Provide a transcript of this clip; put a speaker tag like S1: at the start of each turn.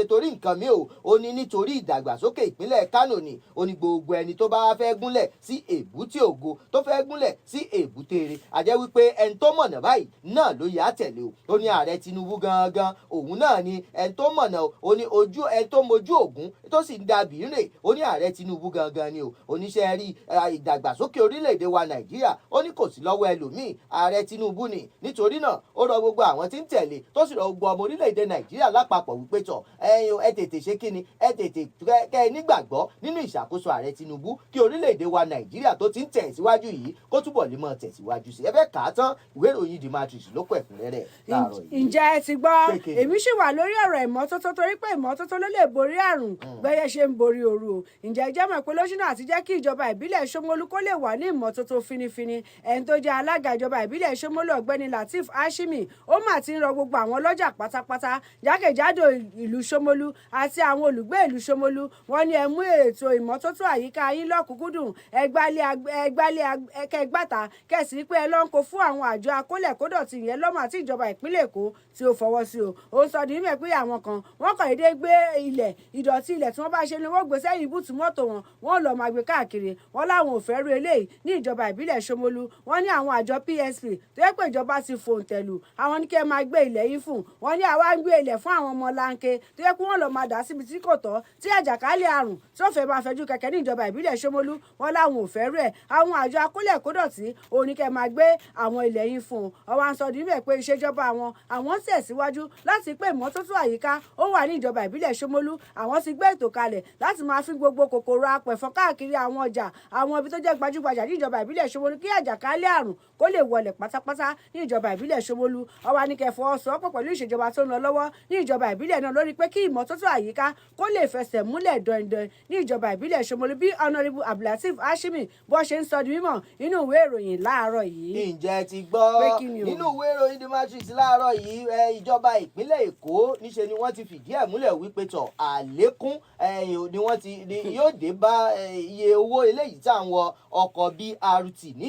S1: Torí nǹkan mi ò, ó ní nítorí ìdàgbàsókè ìpínlẹ̀ Kánò ni. Ó ní gbogbo ẹni tó bá fẹ́ gúnlẹ̀ sí èbúté ògo, tó fẹ́ gúnlẹ̀ sí èbúté rẹ̀, àjẹ́ wípé ẹni tó mọ̀nà báyìí náà ló yà á tẹ̀lé o. Ó ní ààrẹ Tinubu gangan, òun náà ni ẹni tó mọ̀nà o. Ó ní ojú ẹni tó mojú ògún tó sì ń dàbí rè. Ó ní ààrẹ Tinubu gangan ni o. Oníṣẹ́ rí ìdàgbàsókè orílẹ̀-èdè wa Nàìjíríà, ó ní kò sí lọ́wọ́ ẹlòmíì, ààrẹ Tinubu ni. Nítorí náà, ó rọ gbogbo àwọn tí ń tẹ̀lé, tó sì rọ gbogbo ọmọ orílẹ̀-èdè Nàìjíríà lápapọ̀ wípé tọ̀, ẹ̀yin ẹ tètè ṣe kíni, ẹ tètè kẹ́ ẹ nígbàgbọ́ nínú ìṣàkóso ààrẹ Tinubu, kí orílẹ̀-èdè wa Nàìjíríà tó ti ń tẹ̀síwájú yìí kó túbọ̀ lè máa tẹ̀síwájú sí. Ẹ fẹ́ kà á tán, ìwé ìròyìn The Matrix ló kọ ẹ̀kúnrẹ́rẹ́ láàárọ̀ yìí.
S2: Ǹjẹ́ ẹ ti gbọ́?
S1: Pé kí ni?
S2: Èmi sì wà lórí ọ̀rọ̀ ìmọ́tótó, torí pé ìmọ́tótó ló lè borí àrùn gbẹ́yẹ ṣe ń borí òru o. Ǹjẹ́ ẹ jẹ́ mọ̀ pé lóṣùnà àti jẹ́ kí ìjọba ìbílẹ̀ Ṣómólú kó lè wà ní ìmọ́tótó finifini, ẹni tó jẹ́ alága ìjọba ìbílẹ̀ Ṣómólú, ọ̀gbẹ́ni Lateef Hashimi, ó mà ti ń rọ gbogbo àwọn ọlọ́jà pátápátá jákèjádò ìlú Ṣómólú àti àwọn olùgbé ìlú Ṣómólú. Wọ́n ní ẹ mú ètò ìmọ́tótó àyíká yín lọ́kùnkúndùn, ẹgbálẹ̀ kẹgbàtà kẹsì pé ẹ lọ́ ń kó fún àwọn àjọ akólẹ̀kódọ̀tì yẹn lọ́mọ àti ìjọba ìpínlẹ̀ Èkó tí ó fọwọ́ sí o. Ó ń sọ di mímọ̀ pé àwọn kan, wọ́n kàn déédéé gbé ilẹ̀, ìdọ̀tí ilẹ̀ tí wọ́n bá ṣe ni wọ́n gbé sẹ́yìn boot mọ́tò wọn, wọ́n lọ́ọ́ máa gbé káàkiri. Wọ́n láwọn ò fẹ́ rú eléyìí ní ìjọba ìbílẹ̀ Ṣómólú. Wọ́n ní àwọn àjọ PSP tó yẹ pé ìjọba ti fòǹtẹ̀lù àwọn ní kí ẹ máa gbé ilẹ̀ yìí fún wọ́n ní àwa ń gbé ilẹ̀ fún àwọn ọmọ láńké tó yẹ kí wọ́n lọ́ọ́ máa dà síbi tí kò tọ́, tí àjàkálẹ̀ àrùn tí ó fẹ́ máa fẹjú kẹ̀kẹ́ ní ìjọba ìbílẹ̀ Ṣómólú. Wọ́n láwọn ò fẹ́ rú ẹ̀. Àwọn àjọ akólẹ̀kódọ̀tí òun ní kẹ́ máa gbé àwọn ilẹ̀ yìí fún un. Ọwọ́ à ń sọ di mímọ̀ pé ìṣèjọba àwọn ń tẹ̀síwájú láti pé ìmọ́tótó àyíká ó wà ní ìjọba ìbílẹ̀ Ṣómólú. Àwọn ti gbé ètò kalẹ̀ láti máa fi gbogbo kòkòrò apẹ̀fọn káàkiri àwọn ọjà, àwọn ibi tó jẹ́ gbajúgbajà ní ìjọba ìbílẹ̀ Ṣómólú, kí àjàkálẹ̀ àrùn kó lè wọlẹ̀ pátápátá ní ìjọba ìbílẹ̀ Ṣómólú. Ọwọ́ ní kẹ́ fọwọ́sowọ́pọ̀ pẹ̀lú ìṣèjọba tó ń lọ lọ́wọ́ ní ìjọba ìbílẹ̀ náà lórí pé kí ìmọ́tótó àyíká kó lè fẹsẹ̀ múlẹ̀ dandan ní ìjọba ìbílẹ̀ Ṣómólú, bí Honourable Abdulateef Hashimi bó ṣe ń sọ di mímọ̀ nínú ìwé ìròyìn láàárọ̀ yìí.
S1: Ǹjẹ́ ti gbọ́?
S2: Pé kí ni o?
S1: Nínú ìwé ìròyìn The Matrix láàárọ̀ yìí, ìjọba ìpínlẹ̀ Èkó, níṣe ni wọ́n ti fìdí ẹ̀ múlẹ̀ wípé tọ̀, àlékún ni wọ́n ti ni yóò dé bá iye owó eléyìí tá à ń wọ ọkọ̀ BRT ní.